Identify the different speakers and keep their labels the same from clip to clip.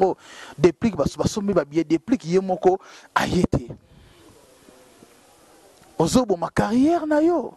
Speaker 1: yango. Deplick basombi ba billet, Deplick ye moko aye te. Ozoboma carrière na yo.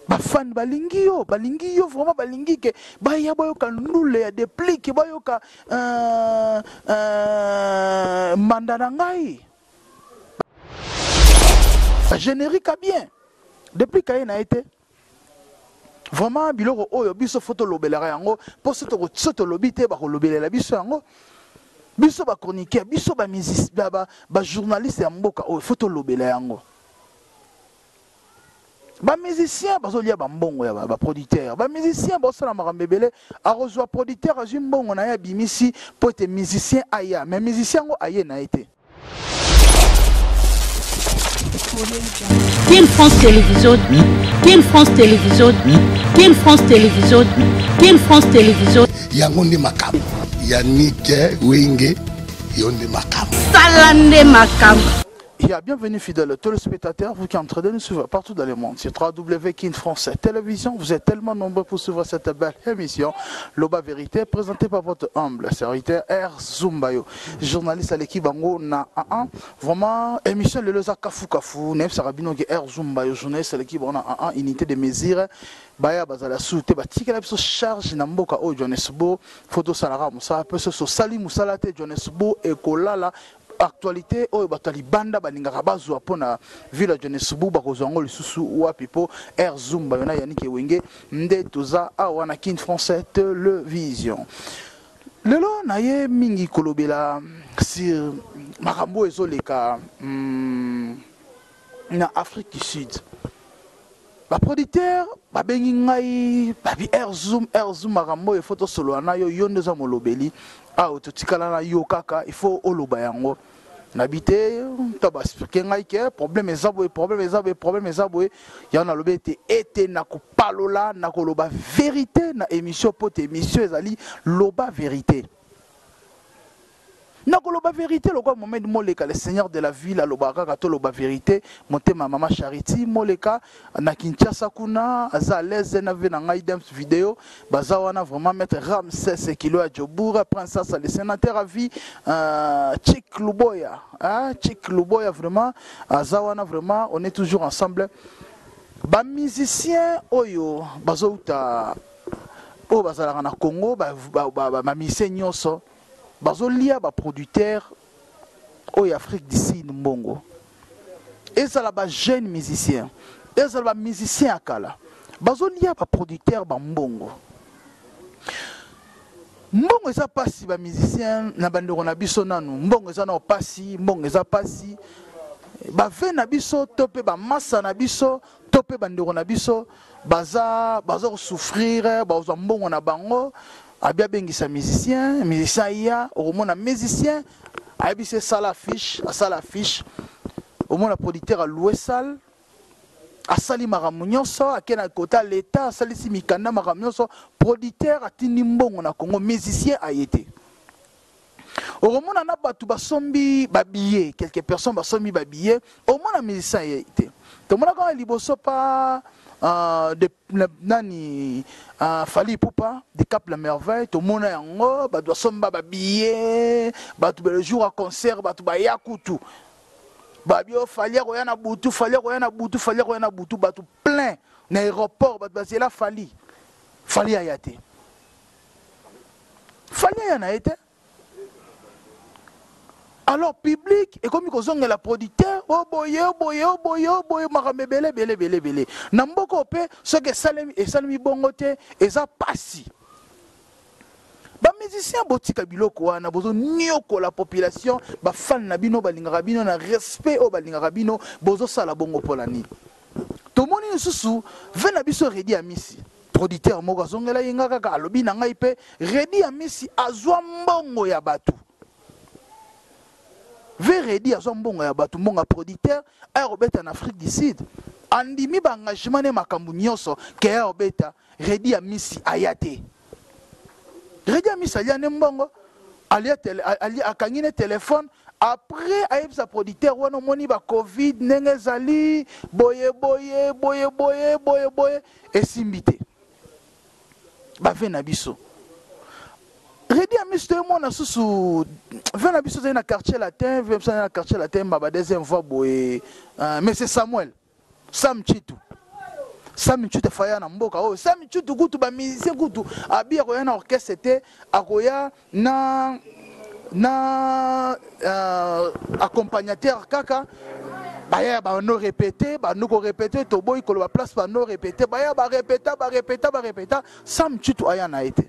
Speaker 1: Ba fan balingi yo, balingi yo vraiment, balingi ke baya bayoka ndule ya Deplick, bayoka manda na ngai. Ba générique a bien. Deplick aye na ye te. Vraiment biloko oyo biso faut tolobelaka yango, po so tolobi te bakolobelela biso yango. Biso ba chroniqueur, biso ba musicien, ba journaliste ya mboka oyo faut tolobela yango. Ba musicien bazolia ba mbongo ya ba producteur. Ba musicien bosala makambo ebele, akozwa producteur azwi mbongo na ye abimisi po ete musicien aya, mais musicien yango aye na ye te.
Speaker 2: Team France Télévision, Team France Télévision, Team France Télévision, Team France Télévision.
Speaker 3: Yango nde makambo. Yannick Wenge, yo nde makambo.
Speaker 2: Sala nde makambo.
Speaker 1: Ya bienvenue fidèles téléspectateurs, vous qui êtes en train de nous suivre partout dans le monde sur 3W Kin France Télévision, vous êtes tellement nombreux pour suivre cette belle émission Loba Vérité, présentée par votre humble serviteur R Zumbayo, journaliste à l'équipe Bango na A1. Vraiment, émission le loza kafu kafu, nef sarabino ki R Zumbayo, journaliste à l'équipe Bango na A1, unité de mesure, baya bazala sous te batikela biso charge na mboka oyo Johannesburg, photo salara musala pe so sali musala te Johannesburg ekolala. Actualité oyo bato ya libanda balingaka bazwa mpona ville ya Johannesburg, bakozwa yango lisusu wapi po R Zumba yona Yannick Ewenge nde toza awa na Kin Français Télévision. Lelo na ye mingi kolobela sur makambo oyo ezoleka, na Afrique du Sud. Ba producteur babengi ngai babi R Zoom, R Zoom makambo oyo faut tosolola na yo, yo nde oza molobeli. Awa totikala na yo kaka, il faut oloba yango. Nabi te, to ba expliquer ngai ke problème eza boye, problème eza boye, problème eza boye. Ya na lobi ete, ete na kopalola, na koloba vérité na émission po te émission ezali loba vérité. Na koloba vérité lokwa Mohamed Moleka le seigneur de la ville aloba kaka to loba vérité motema mama Charity Moleka na Kinshasa kuna aza à l'aise na ve na ngai Dems vidéo baza wana vraiment maître Ramsès Kilo ya Djobour princesse le sénateur à vie Chic Luboya hein Chic Luboya vraiment aza wana vraiment on est toujours ensemble ba musiciens oyo bazouta oyo bazalaka na Congo ba musiciens nyonso bazolia ba producteur oyo Afrique du Sud mbongo. Ezala ba jeunes musiciens, ezala ba musiciens ya kala, bazolia ba producteur ba mbongo. Mbongo eza pasi ba musiciens na bandeko na biso nanu, mbongo eza na pasi, mbongo eza pasi. Ba ve na biso to pe ba massa na biso to pe bandeko na biso baza ko souffrir, bazwa mbongo na bango. Abia bengisa musicien, musicien ya okomona musicien ayebisi sala affiche, asala affiche. Omona producteur a louer salle, asali makambo nyonso, ake na kota l'État, asalisi mikanda makambo nyonso, producteur atindi mbongo na Congo, musicien ayete. Okomona na bato basombi ba billets, quelques personnes basombi ba billets, omona musicien ayete. Tomona kaka liboso pa de nani Fally Ipupa de Cap la Merveille, tomona yango bato basomba ba billets, bato le jour à concert, bato baya kutu. Babio Fally akoya na butu, Fally akoya na butu, Fally akoya na butu, bato plein na aéroport, bato bazela Fally. Fally aya te. Fally aya na ye te. Alors public et comme kozongela producteur oh boye oh boye oh boye oh boye makambo ebele ebele ebele ebele. Na mboko pe soki esalemi bongo te eza pasi. Ba musicien botika biloko wana bozo nyoko la population ba fan na bino balingaka bino na respect oyo balingaka bino bozo sala bongo pola nini. Tomoni lisusu ve na biso Reddy Amisi producteur moko azongela ye nga kaka alobi na ngai pe Reddy Amisi azwa mbongo ya bato. Ve Reddy azwa mbongo ya bato, mbongo ya producteur aya kobeta na Afrique du Sud. Andimi ba engagement ne makambo nyonso ke aya kobeta Reddy Amisi aya te. Reddy Amisi alia ne mbongo, alia tele, alia, akangi ne téléphone. Après ayebisa producteur wana omoni ba Covid ndenge ezali boye boye boye boye boye boye esimbi te. Ba ve na biso. Redi Amis toyemona susu ve na biso ezali na quartier latin, ve biso na quartier latin ba deuxième voix boye, mais c'est Samuel Sam Tshintu. Sam Tshintu afaya na mboka oyo. Sam Tshintu kutu ba musicien kutu abi akoya na orchestre te, akoya na accompagnateur kaka. Baya bano répéter, bano ko répéter, toboyi koloba place bano répéter, baya ba répéta, ba répéta, ba répéta. Sam Tshintu aya na été.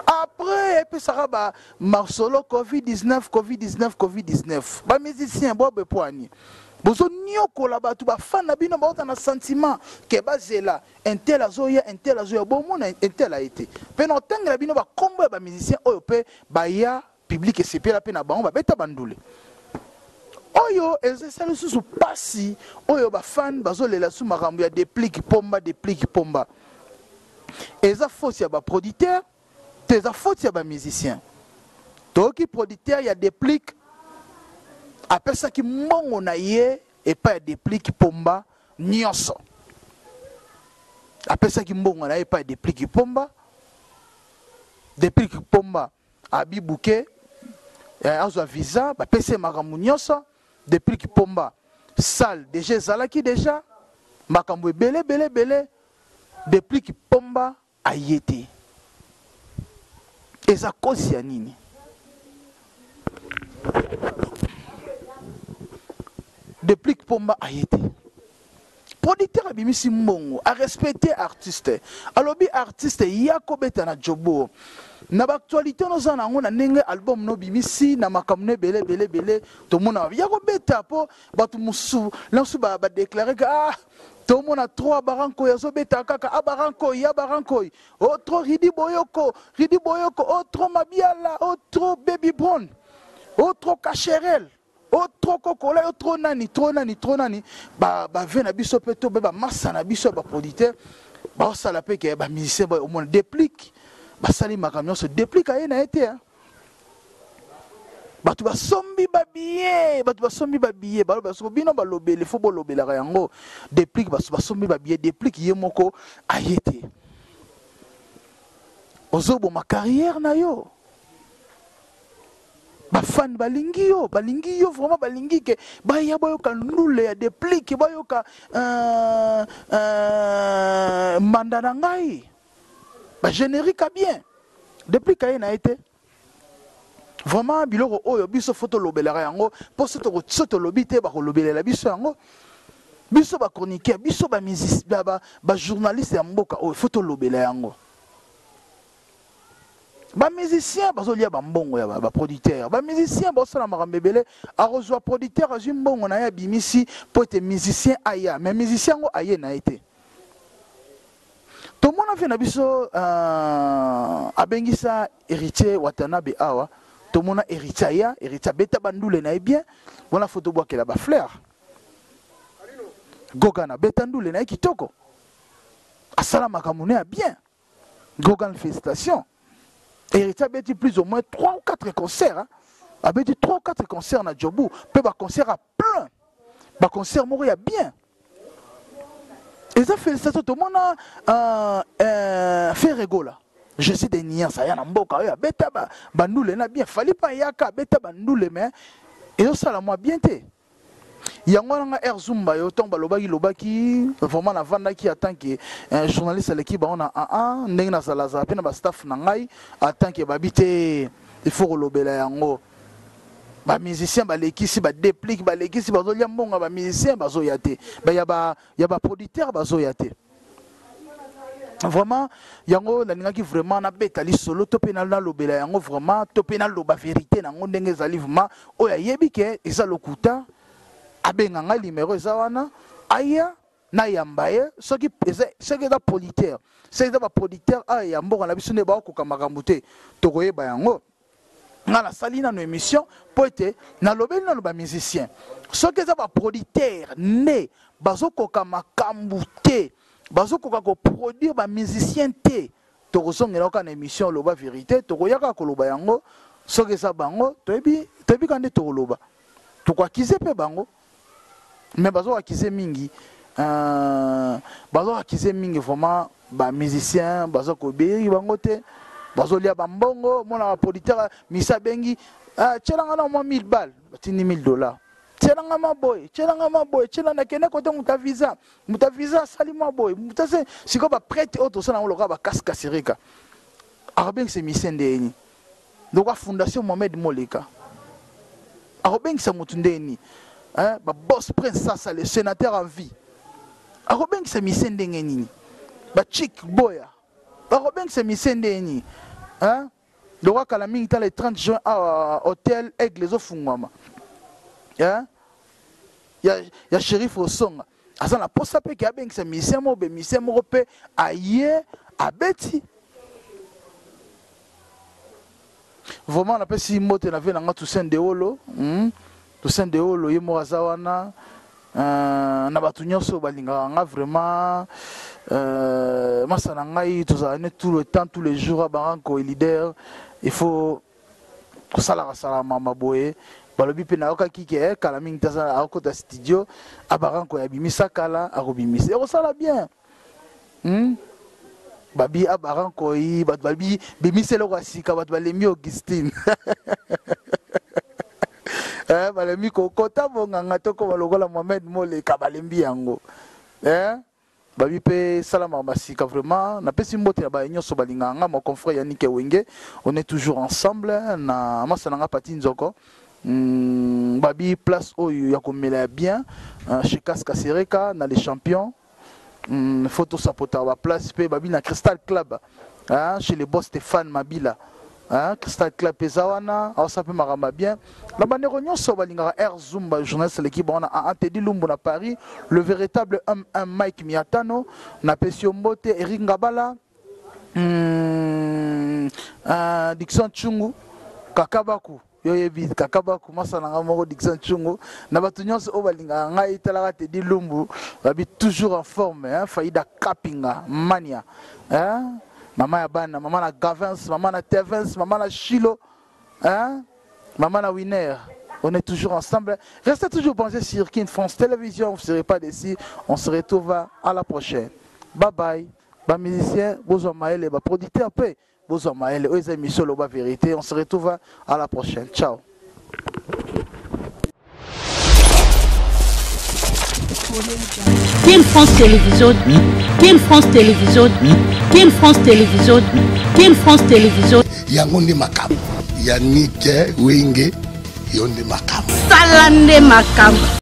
Speaker 1: Après epesaka ba Marcelo Covid-19, Covid-19, Covid-19. Ba musicien bo be poani. Bozo nyokola bato ba fan na bino baota na sentiment ke bazela intel azoya, intel azoya, bomona intel a été. Pe na otangela bino ba kombo ya ba musicien oyo pe baya public esepela pe na bango babeta bandule. Oyo ezesali susu pasi oyo ba fan bazolela su makambo ya Deplick Pomba, Deplick Pomba. Eza faute ya ba producteur, te eza faute ya ba musicien. Toki producteur ya Deplick apesaki mbongo na ye epai ya Deplick Pomba nyonso. Apesaki mbongo na ye epai ya Deplick Pomba. Deplick Pomba abi bouquet, azwa visa, bapesi ye makambo nyonso. Deplick Pomba salle déjà ezalaki déjà makambo ebele ebele ebele. Deplick Pomba ayete. Eza kosi ya nini? Deplick Pomba ayete. Producteur abimisi mbongo, a respecter artiste. Alobi artiste ya kobeta na jobo. Na ba actualité noza nango na ndenge album no bimisi na makambo ne bele bele bele tomona ya kobeta po bato mususu lansu ba ba déclarer que ah tomona 3 baranko ya zobeta kaka a baranko ya baranko o trop Ridi Boyoko, Ridi Boyoko o trop Mabiala o trop Baby Brown o trop Cacherel o trop Kokola o trop nani trop nani trop nani ba ba ve na biso pe to be ba massa na biso ba producteur ba osala pe ke ba musicien ba omona Deplick ba sali makambo nyonso Deplick aye na ete hein. Bato basombi ba billet, bato basombi ba billet, ba basombi bino balobeli fo bolobelaka yango. Deplick basombi ba billet, Deplick ye moko ayete. Ozoboma carrière na yo. Ba fan balingi yo, balingi yo vraiment balingi ke baya bayoka ndule ya Deplick, bayoka manda na ngai. Ba générique a bien. Deplick aye na ete. Vraiment biloko oyo biso photo lobelaka yango po soto soto lobi te bako lobelela biso yango. Biso ba chroniqueur, biso ba musicien, ba journaliste ya mboka oyo photo lobela yango. Ba musicien bazolia ba mbongo ya ba producteur. Ba musicien bosala makambo ebele, akozwa producteur azwi mbongo na ye abimisi po ete musicien aya, mais musicien yango aye na ye te. Tomona vie na biso abengisa Héritier Watanabe awa, tomona Héritier aya, Héritier abeta bandule na ye bien, wana photo bwakela ba fleur. Gogan abeta ndule na ye kitoko. Asala makambo na ya bien. Gogan félicitations. Héritier abeti plus ou moins 3 ou 4 concerts, hein. Abeti 3 ou 4 concerts na Djobu, pe ba concert à plein. Ba concert moko ya bien. Eza félicitations tomona Ferregola. Je suis des niens, ça y a na mboka oyo abeta ba bandule na bien. Fallait pas yaka abeta bandule mais ezosala moi bien te. Yango wana nga Air Zumba yo ntango balobaki lobaki vraiment navandaki en tant que journaliste aleki bango na AA ndenge nazalazala mpe na ba staff na ngai en tant que babi te il faut kolobela yango. Ba musicien balekisi ba Deplick balekisi bazolia mbongo ba musicien bazoya te. Ba ya ba ya ba producteur bazoya te. Vraiment yango nalingaki vraiment nabeta lisolo to pe nalobela yango vraiment to pe naloba vérité nango ndenge ezali vraiment oyo ayebi ke eza lokuta abenga ngai numéro eza wana aya nayamba ye soki eza soki eza producteur soki eza ba producteur aya ya mboka na biso nde bakokoka makambo te tokoyeba yango. Nga nasali nano émission po ete nalobeli nano ba musicien soki eza ba producteur nde bazokoka makambo te bazokoka ko produire ba musicien te tokozongela kaka na émission loba vérité tokoya kaka koloba yango soki eza bango toyebi toyebi kaka nde tokoloba tokoakize mpe bango mais bazoakize mingi bazoakize mingi vraiment ba musicien baza kobeyi bango te. Bazolia bambongo, mona ba producteur misa bengi, ah tielanga na mwa 1000 balles, batindi 1000 dollars. Tielanga ma boye, tielanga ma boye, tiela na kende kote muta visa. Muta visa asali mwa boye. Muta se siko ba prêtre oyo tosala yango lokola ba casque kasirika. Akobengisa musicien ndeni. Donc fondation Mohamed Moleka. Akobengisa mutu ndeni. Hein, ba boss Prince Sasa le sénateur en vie. Akobengisa musicien ndenge nini? Ba chick boya. Akobengisa musicien ndenge nini? Hein? Donc kala mingi tala le 30 juin à hôtel Aigle ezofungwama. Hein? Ya shérif Osonga. Aza na posa pe ke abengisa musicien moko be musicien moko pe aye abeti. Vraiment napesi mbote na vie na nga Toussaint Deolo, Toussaint Deolo ye moko aza wana, na bato nyonso balingaka nga vraiment, masa na ngai tozala ne tout le temps tous les jours abanganko et leader, il faut kosalaka sala mama boye. Balobi pe nayokaki ke, kala mingi te aza akota studio, abaranko ya bimisa kala, akobimisa. Ekosala bien. Babi abaranko yi, bato babi bimisa eloko ya sika, bato balembi Augustine. Balembi kokota bonganga tokoma lokola Mohamed Moleka, balembi yango. Babi pe salama masika vraiment. Napesi mbote ya baye nyonso balingaka nga, mon confrère Yannick Wenge, on est toujours ensemble na masa na nga Pati Nzoko. Babi place oyo ya komela ya bien, chez Kaska Sereka na les champions. Photo sapota ba place pe babi na Crystal Club, hein, chez les boss Stéphane Mabila. Hein, Crystal Club eza wana, aosa pe makambo bien. Na bandeko nyonso balingaka Air Zumba, journaliste l'équipe wana a Teddy Lumbu na Paris, le véritable homme un Mike Miatano, na pesi mbote Eric Ngabala, Dixon Chungu, Kakabaku. Yo yebi Kakabaku masala nga moko Dixon Chungu na bato nyonso oyo balingaka ngai talaka Teddy Lumbu babi toujours en forme, hein, Faïda Kapinga Mania, hein, mama ya bana, mama na Gavins, mama na Tevens, mama na Chilo, hein, mama na Winner. On est toujours ensemble. Restez toujours branchés sur Kin France Télévision. Vous ne serez pas déçus. On se retrouve à la prochaine. Bye bye. Ba musicien, bozwa maele, ba producteur pe, bozwa maele. Oyo eza émission Loba Vérité. On se retrouve à la prochaine. Ciao.
Speaker 2: Kin France Télévision, Kin France Télévision, Kin France Télévision, Kin France Télévision.
Speaker 3: Yango nde makambo. Yannick Wenge, yo nde makambo.
Speaker 2: Sala nde makambo.